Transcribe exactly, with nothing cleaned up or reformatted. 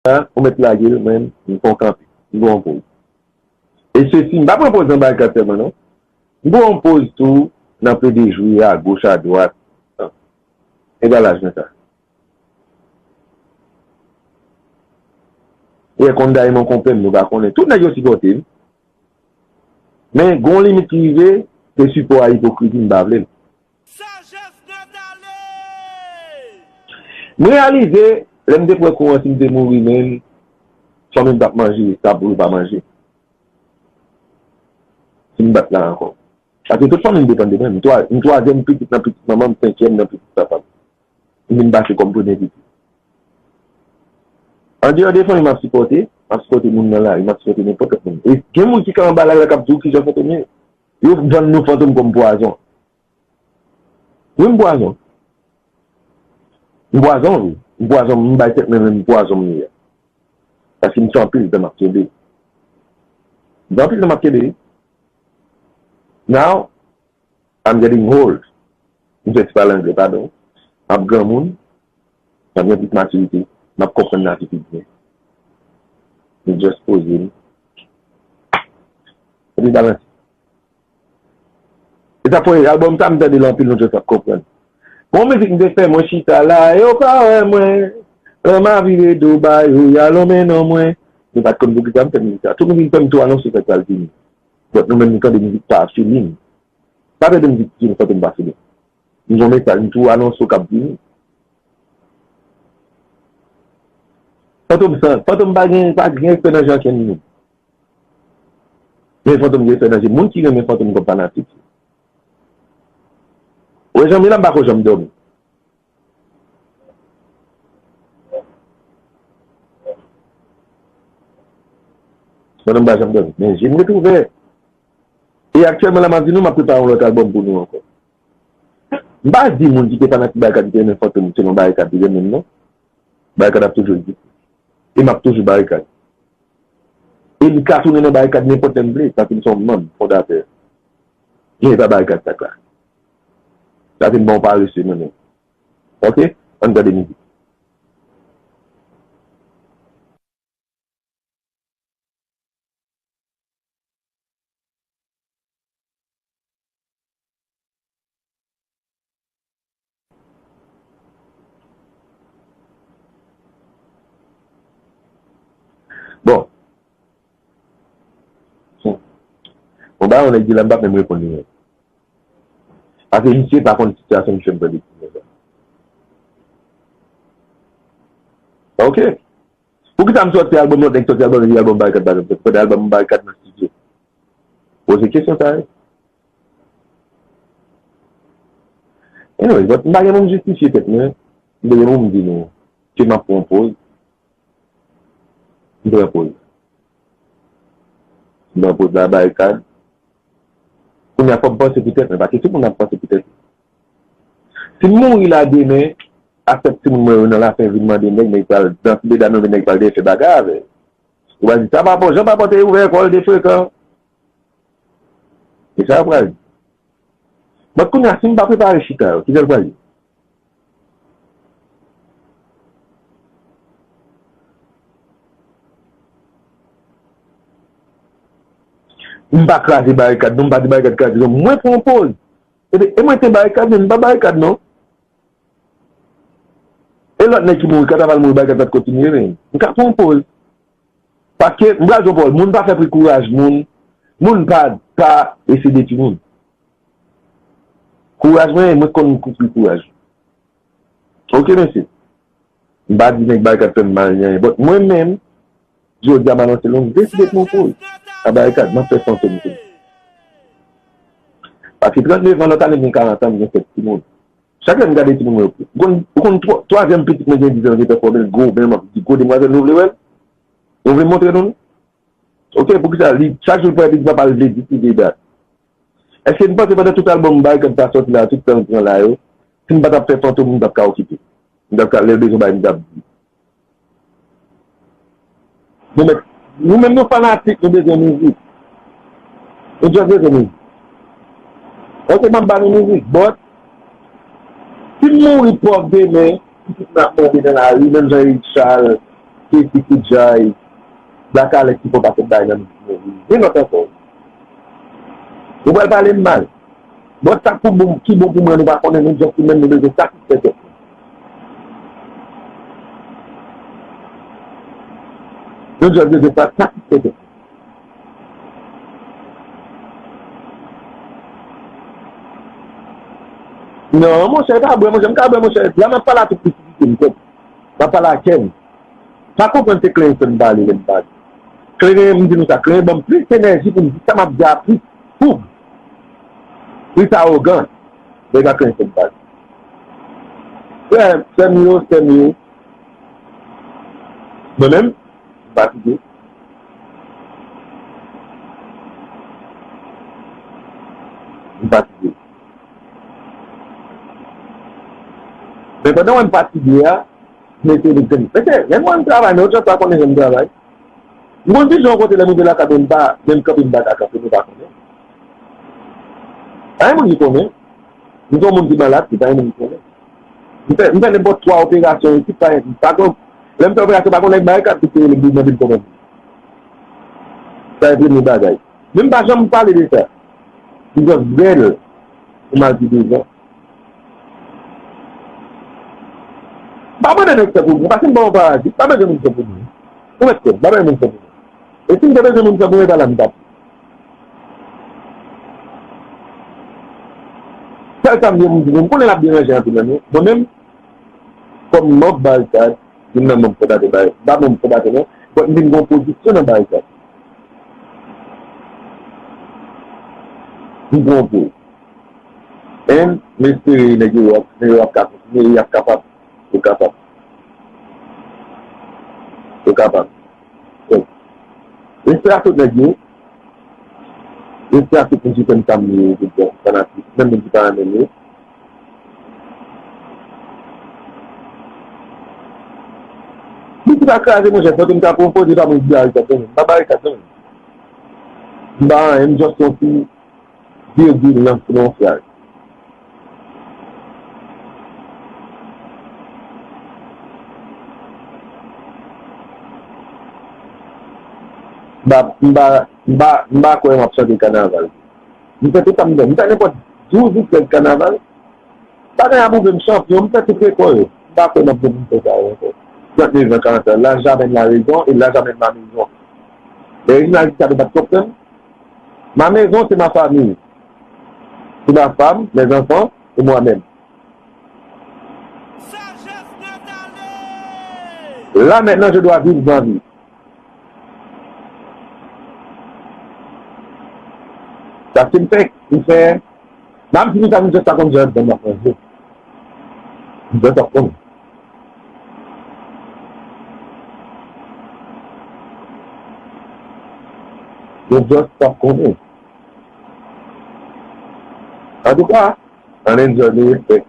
a, ou mèt lage l, mwen, m fè yon kanpe. M pran yon poz. E sesi, m pa pran poz nan Barikad sèlman, non. M pran yon poz tou nan plede jwe agoch, adwat. Egalaj nan sa. Yè konn daye mon konpè m, nou pa konnen. Tout nèg yo sipòte m. Men, gon limit ki rive, se sipò a ipokriti, m pa vle l. Sajès nèt ale! M reyalize, lè m te pran kou an, si m te mouri, menm, fanmi m t ap manje, t ap, yo pa manje. Si m pa t la ankò. Paske tout fanmi m depann de mwen. M twa-, m twazyèm pitit nan pitit manman m, senkyèm nan pitit papa m. M vin pase kòm premye pitit. Andeyò de fanmi m ap sipòte, m ap sipòte moun nan lari, m ap sipòte nenpòt lòt moun. E gen moun ki ka anba lari a k ap di w kijan fantom ye. Yo vann nou fantom kòm pwazon. Wi, m pwazon. M pwazon, wi. M pwazon, m bay tèt mwen menm pwazon m ye a. Paske m fè anpil tan m ap kenbe. M fè anpil tan m ap kenbe, wi. Now, I'm getting old. M soti pale anglè, padon. M ap granmoun. M ap gen plis matirite. M ap konprann lavi pi byen. M just poze m. Epi balanse. E sa fè albòm sa m tande l anpil, nou just ap konprann. Gon mizik m te fè, mwen chita la, yo pa wè mwen. Lè m a vire do ba yo, y a lonmen non mwen. Nou pa t konn poukisa m fè mizik sa. Tout moun vin fè m tou anonse fèt sa l fini. But nou menm nou tande mizik pa feeling. Pa tande mizik ki fè m pa feeling. M gon mesaj, m tou anonse w k ap vini. Fantom san, Fantom pa gen, pa gen respè nan je ankenn moun. Men Fantom gen respè nan je moun ki renmen Fantom kòm fanatik. Ou wè jan m ye la, m pa ko janm dòmi. Fantom pa janm dòmi. Men je m ret ouvè. E aktyèlman la, m ap di nou, m ap prepare yon lòt albòm pou nou ankò. M pa di moun ki te fanatik Barikad, ki te renmen Fantom, se nan Barikad li renmen m, non. Barikad ap toujou egziste. E m ap toujou Barikad. E m ka tounen nan Barikad nenpòt lè m vle, paske m se yon manm fondatè. Men e pa Barikad sa k la. Sa se m pa yon parese, non, non. Oke? Ann tande mizik. Bon. Hmm. Bon, ba yon nèg di la, m p ap menm reponn li menm. Paske misye pa konn sitiyasyon misye m pran depi sa. Oke. Poukisa m sòti albòm lòt nèg sòti albòm epi albòm Barikad pa janm sòti? Pote albòm Barikad nan estidyo. Poze kesyon sa yo. Anyway, but m pa gen pou m jistifye tèt mwen. M pa gen pou m di nou ke m ap pran poz. M pran poz. M pran poz la Barikad. Kounye a fò m panse pou tèt mwen, paske tout moun ap panse pou tèt li. Si m mouri la demen, a sèt timoun mwen yo nan lafen vin mande nèg, nèg pral dans medam yo, nèg pral vin fè bagay avè l. Yo pral di, sa pa bon, jan pa bon te ouvè kò l de frekan. E sa yo pral di. But kounye a, si m pa prepare chita yo, kijan l pral ye? M pa kraze Barikad, non, m pa di Barikad kraze, non. Mwen pran poz. E, e mwen te Barikad, men m pa Barikad, non. E lòt nèg ki mouri, Kataval mouri, Barikad pa t kontinye, men m ka pran poz. Paske, m pral di w pawòl, moun pa fè pri kouraj moun, moun pa, pa eseye detwi moun. Kouraj mwen, mwen konn pri kouraj. Oke, mesye. M pa di nèg Barikad fè m mal, ni anyen. But mwen menm, jodi a m anonse l, m deside pran poz. A Barikad, m ap fè fantom tou. Paske trannnev an, lòt ane, m gen karant an, m gen sèt timoun. Chak lè m gade timoun mwen yo, ou konn, ou konn twa-, twazyèm pitit mwen gen diz an, li pèfòme, l gwo, men m ap di, gwo demwazèl, nou vle wè l? Nou vle montre nou l? Oke, poukisa li, chak jou l pran epi di papa l vle di ki vle dat? Èske n panse pandan tout albòm Barikad ta sòti la, tout tan l pran la yo, si m pa t ap fè fantom, m t ap ka okipe? M t ap ka, lè l bezwen bay, m t ap di. Nou mèt, nou menm nou fanatik, nou bezwen mizik. Nou just bezwen mizik. Oke, m ap ba nou mizik, but si m mouri pòv demen, pitit mwen ap mande nan lari, menm jan Eric Charles, Keti Koudjay, Black Alex ki fè pakèt bagay nan mizik nou. Gen lòt ankò. Nou pral pale m mal. Bon, sa pou bon, ki bon pou mwen, nou pa konnen, nou just menm nou bezwen satisfè tèt nou. Nou just bezwen pa satisfè tèt nou. Non, monchè, e pa bwè, monchè, m ka bwè, monchè. La, m ap pale a tout pitit m, kòm. M ap pale a kè m. Pa konprann se Clenson m pale lè m pale. Clenson, m di nou sa, Clenson ban m plis enèji pou m di sa m ap di a plis foug, plis awogan. Nèg la Clenson m pale. Frè, sè m yo, sè m yo. Mwen menm, m fatige. M fatige. Men pandan w wè m fatige a, m eseye vin fè m. Mesye, lè m wè m travay, men yo chans pa konnen jan m travay. M konn di jan yon kote lè m rive lakay mwen, m pa menm kanpe m pa ka kanpe, nou pa konnen. Pa gen moun ki konnen. M se yon moun ki malad, se pa gen moun ki konnen. M fè, m fè nenpòt twa operasyon isit, pa, pa gon, lè m fè operasyon, pa gon nèg barikat ki te rele m pou mande m kòman m ye. Sa e premye bagay. Men m pa janm pale de sa. M just bèl pou m al di de zan. Pa mande nèg fè pou mwen, paske m pa yon parazit, pa bezwen moun fè pou mwen. Ou mèt kwè m, pa bezwen moun fè pou mwen. E si m te bezwen moun fè pou mwen, e pa la m t ap ye. Sèl sa m di moun, m konnen l ap deranje anpil nan nou. Mwen menm, kòm manm Barikad, youn nan manm fondatè Barikad, m pa manm fondatè non, but m vin gen yon pozisyon nan Barikad. M pran pou. And m espere nèg yo ap, nèg yo ap ka kontinye, y ap kapab. Yo kapab. Yo kapab. Respè a tout nèg yo. Respè a tout moun ki fè m sa m ye yo, tout bon fanatik, menm moun ki pa renmen m yo. Li ki pa kraze, monchè, fòk m ta pran koze pa moun ki Barikad, non. M pa Barikad, non. M pa anyen, m just yon ti virgil nan, nan yon fraz. M pa, m pa, m pa, m pa kwè m ap chante kanaval. M fè tout sa m vle. M fè nenpòt douz ou trèz kanaval. Pa gen a pwouve m chanpyon, m fè tout rekò yo. M pa kwè m ap gen pou m fè sa yo ankò. Trannde zan, karant zan, l'âge amène la raison et l'âge amène la maison. Lè Reginald di sa, nou pa t konprann. Ma maison, c'est ma famille. C'est ma femme, mes enfants et moi-même. Là, maintenant, je dois vivre ma vie. Sa se m fè, m fè. Nan m fini sa, m just pa konn jan m ap manje. M just pa konn. M just pa konnen. Antouka, ann enjoy the respect.